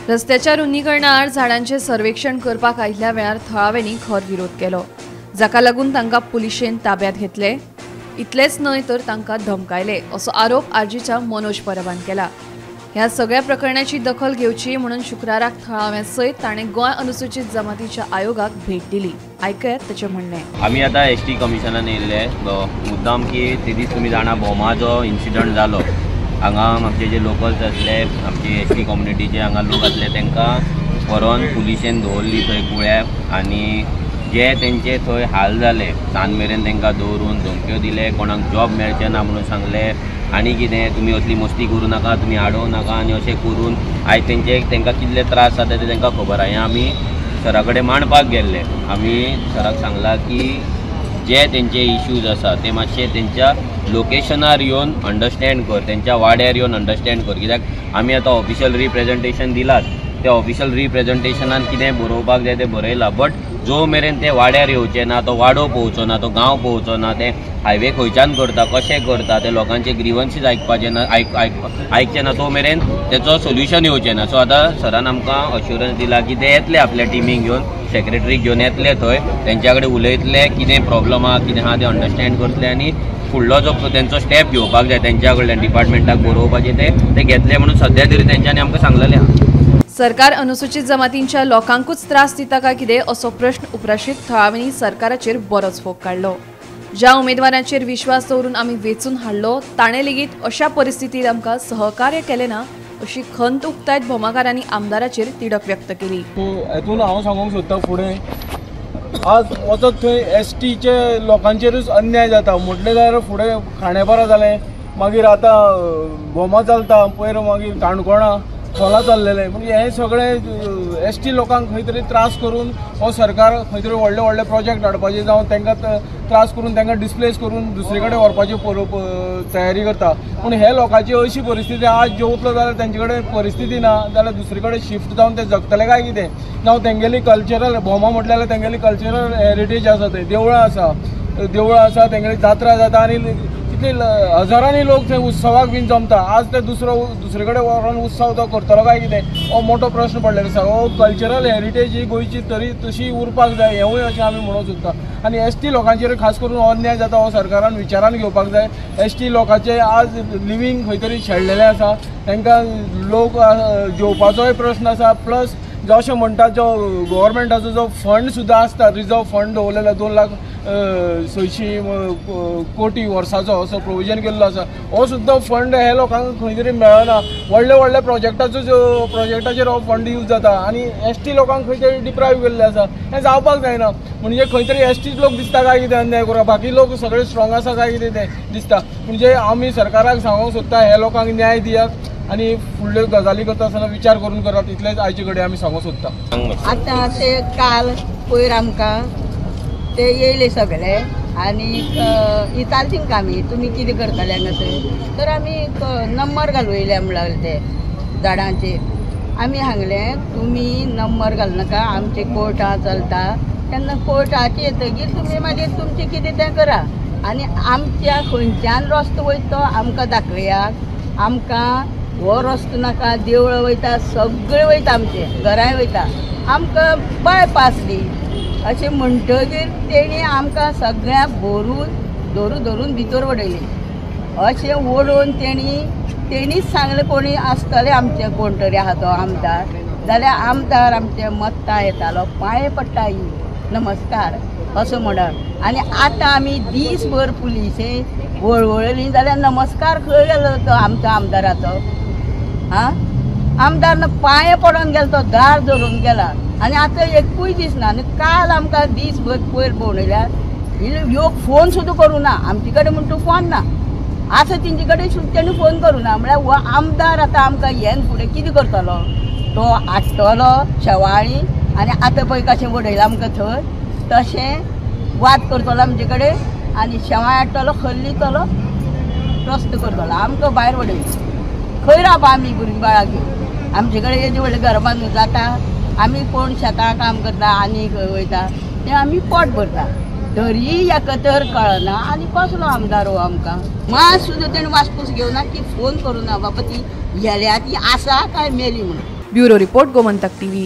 रस्त्याच्या रुंदीकरणाआड झाडांचे सर्वेक्षण करपाक आयिल्ल्या वेळार थळाव्यांनी खर विरोध केलो, जाका लागून तांकां पुलिशेन ताब्यात घेतले. इतलेंच न्हय तर तांकां धमकायले असो आरोप आरजीच्या मनोज परबान केला. ह्या सगळ्या प्रकरणाची दखल घेवची म्हणून शुक्राराक थळाव्यां सयत ताणें गोंय अनुसूचित जमातीच्या आयोगाक भेट दिली. आयकयात ताचें म्हणणें. आमी आतां एस टी कमिशनान येयल्ले मुद्दाम की ते दीस तुमी जाणा भोमा जो इन्सिडंट जालो हांगा आमचे जे लोकल्स आसले, आमचे एस टी कम्युनिटीचे हांगा लोक आसले, तांकां व्हरोन पुलिशेन दवरली थंय कुळ्या आनी जे तेंचे थंय हाल जाले सांज मेरेन तांकां दवरून धमक्यो दिले, कोणाक जॉब मेळचे ना म्हणून सांगले आनी कितें तुमी असली मस्ती करूं नाका, तुमी आडोवं नाका आनी अशें करून आयज तेंचे तांकां कितले त्रास जाता ते तांकां खबर आहा. हें आमी सरा कडेन मांडपाक गेल्ले. आमी सराक सांगलां की जे तेंचे इश्यूज आसा ते मातशे तेंच्या लोकेशनार येवन अंडरस्टँड कर, तेंच्या वाड्यार येवन अंडरस्टँड कर, कित्याक आमी आतां ऑफिशियल रिप्रेजेंटेशन दिलात, त्या ऑफिशियल रिप्रेजेंटेशनान कितें बरोवपाक जाय तें बरयलां, बट जो मेरेन ते वाड्यार येवचे ना, तो वाडो पळोवचो ना, तो गांव पळोवचो ना, ते हायवे खंयच्यान करता, कशें करता, ते लोकांचे ग्रिवन्सीस आयकपाचे ना, आयकचे ना, तो मेरेन तेचो सोल्युशन येवचें ना. सो आतां सरान आमकां अश्युरन्स दिला की ते येतले आपल्या टिमीक घेवन, सेक्रेटरीक घेवन येतले थंय, तेंच्या कडेन उलयतले, कितें प्रॉब्लम आहा कितें आहा तें अंडरस्टँड करतले आनी फुडलो जो तेंचो स्टेप घेवपाक जाय तेंच्या कडल्यान डिपार्टमेंटाक बरोवपाचें ते घेतले म्हणून सद्या तरी तेंच्यांनी आमकां सांगलेलें आहा. सरकार अनुसूचित जमातींच्या लोकांकूच त्रास दिता काय कितें असो प्रश्न उप्राशीत थळाव्यांनी सरकाराचेर बरोच फोग काडलो. ज्या उमेदवारांचेर विश्वास दवरून आमी वेंचून हाडलो ताणें लेगीत अशा परिस्थितीत आमकां सहकार्य केलें ना अशी खंत उक्तायत भोमाकारांनी आमदाराचेर तिडक व्यक्त केली. हेतून हांव सांगूंक सोदता फुडें आज वचत थंय एस टीचे लोकांचेरूच अन्याय जाता म्हटलें जाल्यार फुडें खांडेपारा जालें, मागीर आतां भोमा चलता, पयर मागीर काणकोणा खोला चल्लेलें, म्हणजे हें सगळें एस टी लोकांक खंय तरी त्रास करून हो सरकार खंय तरी व्हडले व्हडले प्रोजेक्ट हाडपाचे जावं तांकां त्रास करून तांकां डिस्प्लेस करून दुसरे कडेन व्हरपाची तयारी करता. पूण हे लोकांची अशी परिस्थिती आज जेवतलो जाल्यार तेंचे कडेन परिस्थिती ना जाल्यार दुसरे कडेन शिफ्ट जावन ते जगतले काय कितें, जावं तेंगेली कल्चरल भोमा म्हटलें जाल्यार तेंगेली कल्चरल हेरिटेज आसा, थंय देवळां आसा, देवळां आसा, तेंगेली जात्रा जाता आनी कितले हजारांनी लोक थंय उत्सवाक बीन जमता. आज ते दुसरे कडेन व्हरोन उत्सव तो करतलो काय कितें हो मोठो प्रश्न पडलेलो आसा. हो कल्चरल हेरिटेज ही गोंयची तरी तशी उरपाक जाय हेंवूय अशें आमी म्हणूंक सोदता. आनी एस टी लोकांचेर खास करून हो अन्याय जाता हो सरकारान विचारान घेवपाक जाय. एस टी लोकांचे आज लिवींग खंय तरी शेणलेलें आसा, तांकां लोक जेवपाचोय प्रश्न आसा, प्लस जशें म्हणटा जो गव्हर्मेंटाचो जो फंड सुद्दां आसता, रिजर्व फंड दवरलेलो 2,06,00,000 कोटी वर्साचो असो प्रोविजन केल्लो आसा, हो सुद्दां फंड हे लोकांक खंय तरी मेळना. व्हडले व्हडले प्रोजेक्टाचो प्रोजेक्टाचेर हो फंड यूज जाता आनी एस टी लोकांक खंय तरी डिप्रायव केल्लें आसा, हें जावपाक जायना. म्हणजे खंय तरी एस टी लोक दिसता काय कितें अन्याय करूं, बाकी लोक सगळे स्ट्रॉंग आसा काय कितें तें दिसता. म्हणजे आमी सरकाराक सांगूंक सोदता हे लोकांक न्याय दियात आनी फुडल्यो गजाली करता आसतना विचार करून करात, इतलेंच आयचे कडेन आमी सांगूंक सोदता. आतां ते काल पयर आमकां ते येयले सगळे आनी विचारले तेंकां आमी तुमी कितें करतले हांगासर, तर आमी नंबर घालूं येयले म्हणल्यार ते झाडांचेर. आमी सांगलें तुमी नंबर घालनाका, आमचे कोर्टां चलता, तेन्ना कोर्टाचेर येतगीर तुमी मागीर तुमचें कितें तें करा आनी आमच्या खंयच्यान रस्तो वयता तो आमकां दाखयात, आमकां हो रस्तो नाका, देवळां वयता, सगळें वयता, आमचें घरांय वयता, आमकां बायपास दी अशें म्हणटगीर तेणी आमकां सगळ्यांक भरून धरून धरून भितर उडयली. अशें ओडून तेणीच सांगलें कोणी आसतलें आमचें कोण तरी आहा तो आमदार, जाल्यार आमदार आमचे मत्तां येतालो, पांये पडटा ही नमस्कार असो म्हणत. आनी आतां आमी दीसभर पुलिसे वळवळली जाल्यार नमस्कार खंय गेलो तो आमचो आमदाराचो? आं, आमदार पांये पडोन गेलो तो, दार धरून गेला आनी आतां एकूय दिसना. आनी काल आमकां दीसभर पयर भोंवडयल्यार ह्यो फोन सुद्दां करूं ना, आमचे कडेन म्हण तूं फोन ना, आसा तेंचे कडेन सुद्दां तेणी फोन करूं ना. म्हळ्यार हो आमदार आतां आमकां येन फुडें कितें करतलो? तो हाडटलो शेवाळी आनी आतां पळय कशें उडयलां आमकां थंय, तशें वाद करतलो आमचे कडेन आनी शेवाळ हाडटलो, खल्ली दितलो. प्रस्न करतलो आमकां भायर वडयलो. खंय रावपा आमी भुरगीं बाळां घेवन? आमचे कडेन येदी व्हडलें घरबां न्हू जाता. आमी कोण शेतां काम करता आनी खंय वयता तें आमी पोट भरता. तरी एकतर कळना आनी कसलो आमदार हो आमकां. मात सुद्दां तेणें वासपूस घेवना की फोन करूना बाबा ती गेल्या ती आसा काय मेली म्हणून. Bureau report, Gomantak TV.